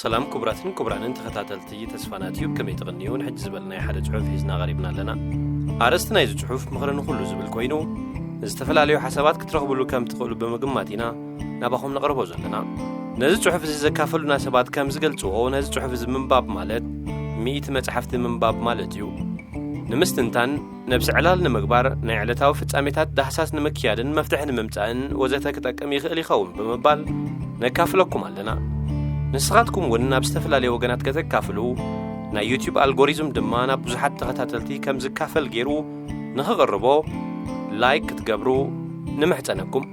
ሰላም ክቡራትን ክቡራንን ተኸታተልቲ ተስፋና ቲዩብ፣ ከመይ ትቕንዩ? ንሕጂ ዝበልናዮ ሓደ ጽሑፍ ሒዝና ቀሪብና ኣለና። ኣርእስቲ ናይዚ ጽሑፍ ምኽሪ ንኹሉ ዝብል ኮይኑ፣ ዝተፈላለዩ ሓሳባት ክትረኽብሉ ከም ትኽእሉ ብምግማት ኢና ናባኹም ነቕርቦ ዘለና። ነዚ ጽሑፍ እዚ ዘካፈሉና ሰባት ከም ዝገልጽዎ፣ ነዚ ጽሑፍ እዚ ምንባብ ማለት ሚእቲ መጻሕፍቲ ምንባብ ማለት እዩ። ንምስትንታን፣ ነብሲ ዕላል ንምግባር፣ ናይ ዕለታዊ ፍጻሜታት ዳህሳስ ንምክያድን መፍትሒ ንምምጻእን ወዘተ ክጠቅም ይኽእል ይኸውን ብምባል ነካፍለኩም ኣለና። ንስኻትኩም እውን ናብ ዝተፈላለዩ ወገናት ከተካፍሉ፣ ናይ ዩቲዩብ ኣልጎሪዝም ድማ ናብ ብዙሓት ተኸታተልቲ ከም ዝካፈል ገይሩ ንኽቕርቦ ላይክ ክትገብሩ ንምሕጸነኩም።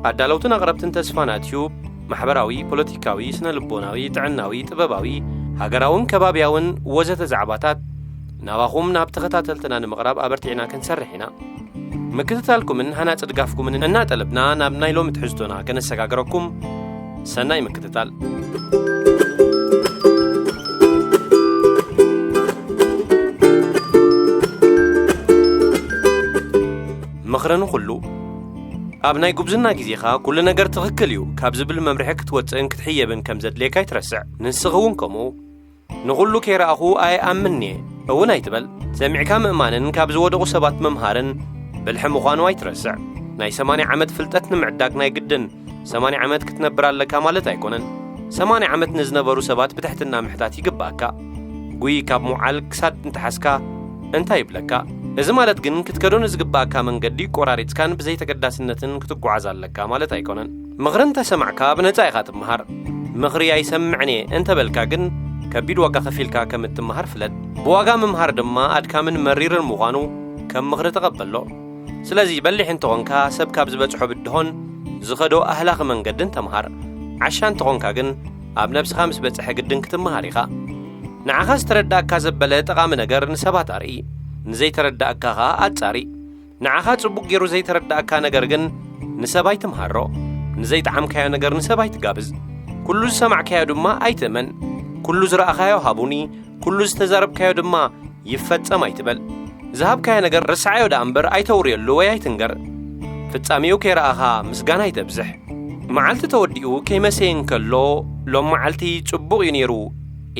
ኣዳለውትን ኣቕረብትን ተስፋና ቲዩብ ማሕበራዊ፣ ፖለቲካዊ፣ ስነ ልቦናዊ፣ ጥዕናዊ፣ ጥበባዊ፣ ሃገራውን ከባብያውን ወዘተ ዛዕባታት ናባኹም ናብ ተኸታተልትና ንምቕራብ ኣበርቲዕና ክንሰርሕ ኢና። ምክትታልኩምን ሃናጺ ድጋፍኩምን እናጠለብና ናብ ናይ ሎሚ ትሕዝቶና ከነሰጋግረኩም። ሰናይ ምክትታል። ምኽሪ ንኹሉ። ኣብ ናይ ጉብዝና ግዜኻ ኩሉ ነገር ትኽክል እዩ ካብ ዝብል መምርሒ ክትወጽእን ክትሕየብን ከም ዘድልየካ ኣይትረስዕ። ንስኺ እውን ከምኡ። ንኹሉ ከይረኣኹ ኣይኣምን'የ እውን ኣይትበል። ሰሚዕካ ምእማንን ካብ ዝወደቑ ሰባት ምምሃርን ብልሒ ምዃኑ ኣይትረስዕ። ናይ ሰማንያ ዓመት ፍልጠት ንምዕዳግ ናይ ግድን ሰማንያ ዓመት ክትነብር ኣለካ ማለት ኣይኮነን። ሰማንያ ዓመት ንዝነበሩ ሰባት ብትሕትና ምሕታት ይግባኣካ። ጉይ ካብ ምውዓል ክሳድ እንተሓዝካ እንታይ ይብለካ? እዚ ማለት ግን ክትከዶ ንዝግባኣካ መንገዲ ቆራሪጽካን ብዘይ ተገዳስነትን ክትጓዓዝ ኣለካ ማለት ኣይኮነን። ምኽሪ እንተሰማዕካ ብነጻ ኢኻ ትምሃር። ምኽሪ ኣይሰምዕን እየ እንተበልካ ግን ከቢድ ዋጋ ከፊልካ ከም እትምሃር ፍለጥ። ብዋጋ ምምሃር ድማ ኣድካምን መሪርን ምዃኑ ከም ምኽሪ ተቐበሎ። ስለዚ በሊሕ እንተኾንካ ሰብ ካብ ዝበጽሖ ብድሆን ዝኸዶ ኣህላኺ መንገድን ተምሃር። ዓሻ እንተኾንካ ግን ኣብ ነብስኻ ምስ በጽሐ ግድን ክትምሃር ኢኻ። ንዓኻ ዝተረዳእካ ዘበለ ጠቓሚ ነገር ንሰባት ኣርኢ። ንዘይተረዳእካ ኸኣ ኣጻሪ። ንዓኻ ጽቡቕ ገይሩ ዘይተረዳእካ ነገር ግን ንሰብ ኣይትምሃሮ። ንዘይጠዓምካዮ ነገር ንሰብ ኣይትጋብዝ። ኩሉ ዝሰማዕካዮ ድማ ኣይትእመን። ኩሉ ዝረኣኻዮ ሃቡኒ፣ ኩሉ ዝተዛረብካዮ ድማ ይፈጸም ኣይትበል። ዝሃብካዮ ነገር ርስዓዮ ደኣ እምበር ኣይተውርየሉ ወይ ኣይትንገር። ፍጻሜኡ ከይረኣኻ ምስጋና ኣይተብዝሕ። መዓልቲ ተወዲኡ ከይመሰየ እንከሎ ሎም መዓልቲ ጽቡቕ እዩ ነይሩ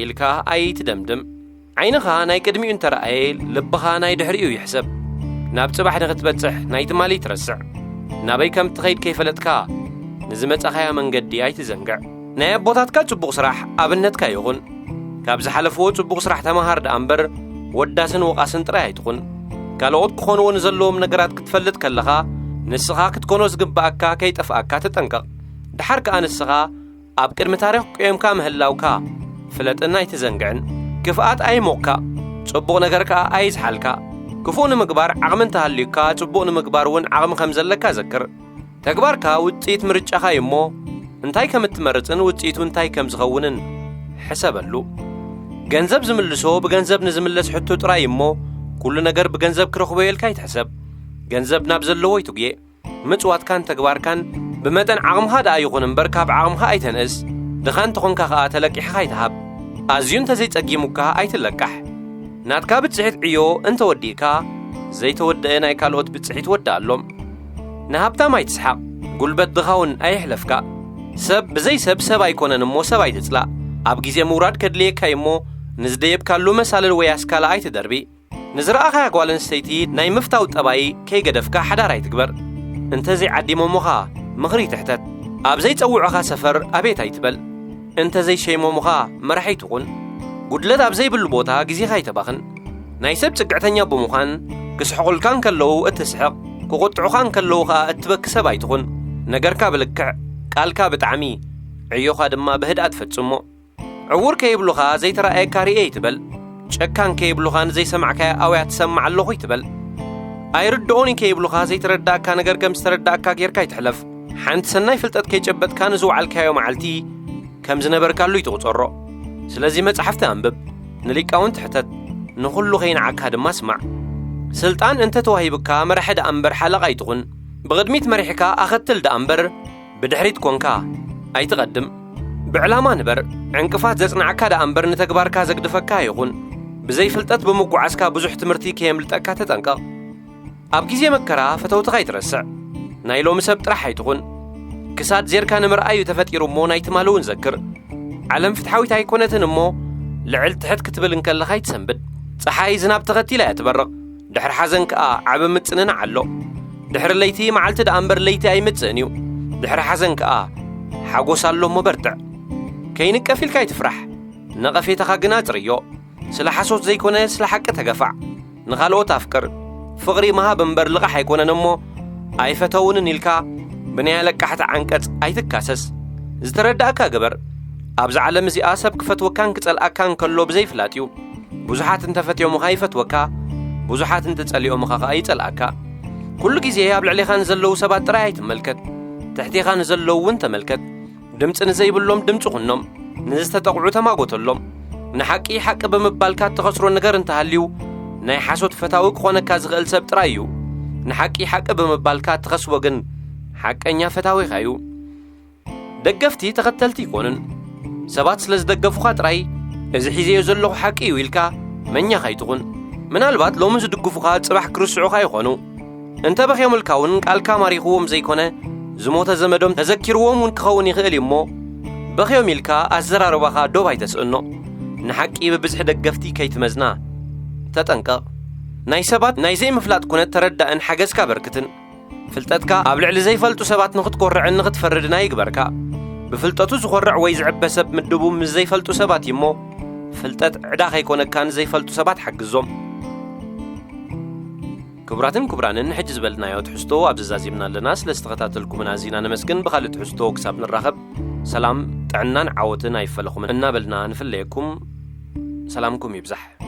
ኢልካ ኣይትደምድም። ዓይንኻ ናይ ቅድሚኡ እንተረኣየ ልብኻ ናይ ድሕሪኡ ይሕሰብ። ናብ ጽባሕ ንኽትበጽሕ ናይ ትማሊ ትረስዕ። ናበይ ከም ትኸይድ ከይፈለጥካ ንዝመጻኻዮ መንገዲ ኣይትዘንግዕ። ናይ ኣቦታትካ ጽቡቕ ስራሕ ኣብነትካ ይኹን። ካብ ዝሓለፍዎ ጽቡቕ ስራሕ ተመሃር ደኣ እምበር ወዳስን ወቓስን ጥራይ ኣይትኹን። ካልኦት ክኾንዎ ንዘለዎም ነገራት ክትፈልጥ ከለኻ ንስኻ ክትኮኖ ዝግብኣካ ከይጠፍኣካ ተጠንቀቕ። ደሓር ከኣ ንስኻ ኣብ ቅድሚ ታሪኽ ቆየምካ ምህላውካ ፍለጥን ኣይትዘንግዕን። ክፍኣት ኣይሞቕካ፣ ጽቡቕ ነገር ከኣ ኣይዝሓልካ። ክፉእ ንምግባር ዓቕሚ እንተሃልዩካ ጽቡቕ ንምግባር እውን ዓቕሚ ከም ዘለካ ዘክር። ተግባርካ ውጽኢት ምርጫኻ እዩ እሞ እንታይ ከም እትመርጽን ውጽኢቱ እንታይ ከም ዝኸውንን ሕሰበሉ። ገንዘብ ዝምልሶ ብገንዘብ ንዝምለስ ሕቶ ጥራይ እዩ እሞ ኩሉ ነገር ብገንዘብ ክረኽቦ ኢልካ ኣይትሕሰብ። ገንዘብ ናብ ዘለዎ ይትጉየ። ምጽዋትካን ተግባርካን ብመጠን ዓቕምኻ ደኣ ይኹን እምበር ካብ ዓቕምኻ ኣይተንእስ። ድኻ እንተኾንካ ኸኣ ተለቂሕኻ ኣይትሃብ። ኣዝዩ እንተዘይጸጊሙካ ኣይትለቃሕ። ናትካ ብጽሒት ዕዮ እንተወዲእካ ዘይተወደአ ናይ ካልኦት ብጽሒት ወድኣሎም። ንሃብታም ኣይትስሓቕ፣ ጉልበት ድኻ እውን ኣየሕለፍካ። ሰብ ብዘይ ሰብ ሰብ ኣይኮነን እሞ ሰብ ኣይትጽላእ። ኣብ ግዜ ምውራድ ከድልየካ እዩ እሞ ንዝደየብካሉ መሳልል ወይ ኣስካላ ኣይትደርቢ። ንዝረኣኻያ ጓል ኣንስተይቲ ናይ ምፍታው ጠባይ ከይገደፍካ ሓዳር ኣይትግበር። እንተዘይዓዲሞምኻ ምኽሪ ትሕተት። ኣብ ዘይጸውዑኻ ሰፈር ኣቤት ኣይትበል። እንተዘይሸይሞምኻ መራሒ ኣይትኹን። ጉድለት ኣብ ዘይብሉ ቦታ ግዜኻ ኣይተባኽን። ናይ ሰብ ጽግዕተኛ ብምዃን ክስሕቑልካ እንከለዉ እትስሕቕ፣ ክቑጥዑኻ እንከለዉ ኸኣ እትበኪ ሰብ ኣይትኹን። ነገርካ ብልክዕ፣ ቃልካ ብጣዕሚ፣ ዕዮኻ ድማ ብህድኣት ፈጽሞ። ዕዉር ከይብሉኻ ዘይተራእየካ ርእየ ኣይትበል። ጨካን ከይብሉኻ ንዘይሰማዕካዮ ኣውያት ትሰምዕ ኣለኹ ኣይትበል። ኣይርድኦን እዩ ከይብሉኻ ዘይተረዳእካ ነገር ከም ዝተረዳእካ ጌርካ ኣይትሕለፍ። ሓንቲ ሰናይ ፍልጠት ከይጨበጥካ ንዝወዓልካዮ መዓልቲ ከም ዝነበርካሉ ኣይትቑጸሮ። ስለዚ መጻሕፍቲ ኣንብብ፣ ንሊቃውንቲ ሕተት፣ ንኹሉ ከይንዓካ ድማ ስማዕ። ስልጣን እንተ ተዋሂብካ መራሒ ደኣ እምበር ሓለቓ ኣይትኹን። ብቕድሚት መሪሕካ ኣኸትል ደኣ እምበር ብድሕሪት ኮንካ ኣይትቐድም። ብዕላማ ንበር። ዕንቅፋት ዘጽንዓካ ደኣ እምበር ንተግባርካ ዘግድፈካ ኣይኹን። ብዘይ ፍልጠት ብምጉዓዝካ ብዙሕ ትምህርቲ ከየምልጠካ ተጠንቀቕ። ኣብ ግዜ መከራ ፈተውትኻ ኣይትረስዕ። ናይ ሎሚ ሰብ ጥራሕ ኣይትኹን። ክሳድ ዜርካ ንምርኣይ እዩ ተፈጢሩ እሞ ናይ ትማሊ እውን ዘክር። ዓለም ፍትሓዊት ኣይኮነትን እሞ፣ ልዕል ትሕት ክትብል እንከለኻ ይትሰንብድ። ጸሓይ ዝናብ ተኸቲላ እያ ትበርቕ። ድሕሪ ሓዘን ከኣ ዓቢ ምጽንናዕ ኣሎ። ድሕሪ ለይቲ መዓልቲ ደኣ እምበር ለይቲ ኣይምጽእን እዩ። ድሕሪ ሓዘን ከኣ ሓጎስ ኣሎ እሞ በርትዕ። ከይንቀፍ ኢልካ ኣይትፍራሕ። ነቐፌታኻ ግና ጽርዮ። ስለ ሓሶት ዘይኮነ ስለ ሓቂ ተገፋዕ። ንኻልኦት ኣፍቅር። ፍቕሪ ምሃብ እምበር ልቓሕ ኣይኮነን እሞ፣ ኣይፈተውንን ኢልካ ብናይ ኣለቃሕቲ ዓንቀጽ ኣይትካሰስ። ዝተረዳእካ ግበር። ኣብዛ ዓለም እዚኣ ሰብ ክፈትወካን ክጸልኣካን ከሎ ብዘይፍላጥ እዩ። ብዙሓት እንተፈትዮምኻ ይፈትወካ፣ ብዙሓት እንተጸሊኦምኻ ኸኣ ይጸልኣካ። ኩሉ ግዜ ኣብ ልዕሌኻ ንዘለዉ ሰባት ጥራይ ኣይትመልከት፣ ትሕቴኻ ንዘለዉ እውን ተመልከት። ድምጺ ንዘይብሎም ድምጺ ኩኖም፣ ንዝተጠቕዑ ተማጎተሎም። ንሓቂ ሓቂ ብምባልካ እትኸስሮ ነገር እንተሃልዩ፣ ናይ ሓሶት ፈታዊ ክኾነካ ዝኽእል ሰብ ጥራይ እዩ። ንሓቂ ሓቂ ብምባልካ እትኸስቦ ግን ሓቀኛ ፈታዊኻ እዩ። ደገፍቲ ተኸተልቲ ይኮኑን። ሰባት ስለ ዝደገፉኻ ጥራይ፣ እዚ ሒዘዮ ዘለኹ ሓቂ እዩ ኢልካ መኛኻ ኣይትኹን። ምናልባት ሎሚ ዝድግፉኻ ጽባሕ ክርስዑኻ ይኾኑ። እንተ በኽዮምልካ እውን ቃልካ ማሪኽዎም ዘይኮነ፣ ዝሞተ ዘመዶም ተዘኪርዎም እውን ክኸውን ይኽእል እዩ እሞ፣ በኽዮም ኢልካ ኣዘራርባኻ ዶብ ኣይተስእኖ። ንሓቂ ብብዝሒ ደገፍቲ ከይትመዝና ተጠንቀቕ። ናይ ሰባት ናይ ዘይምፍላጥ ኩነት ተረዳእን ሓገዝካ በርክትን። ፍልጠትካ ኣብ ልዕሊ ዘይፈልጡ ሰባት ንኽትኮርዕን ንኽትፈርድን ኣይግበርካ። ብፍልጠቱ ዝኾርዕ ወይ ዝዕበ ሰብ ምድቡ ምስ ዘይፈልጡ ሰባት እዩ እሞ፣ ፍልጠት ዕዳ ከይኮነካ ንዘይፈልጡ ሰባት ሓግዞም። ክቡራትን ክቡራንን፣ ሕጂ ዝበልናዮ ትሕዝቶ ኣብዚ ዛዚምና ኣለና። ስለ ዝተኸታተልኩምን ኣዚና ነመስግን። ብኻልእ ትሕዝቶ ክሳብ ንራኸብ፣ ሰላም፣ ጥዕናን ዓወትን ኣይፈለኹምን እናበልና ንፍለየኩም። ሰላምኩም ይብዛሕ።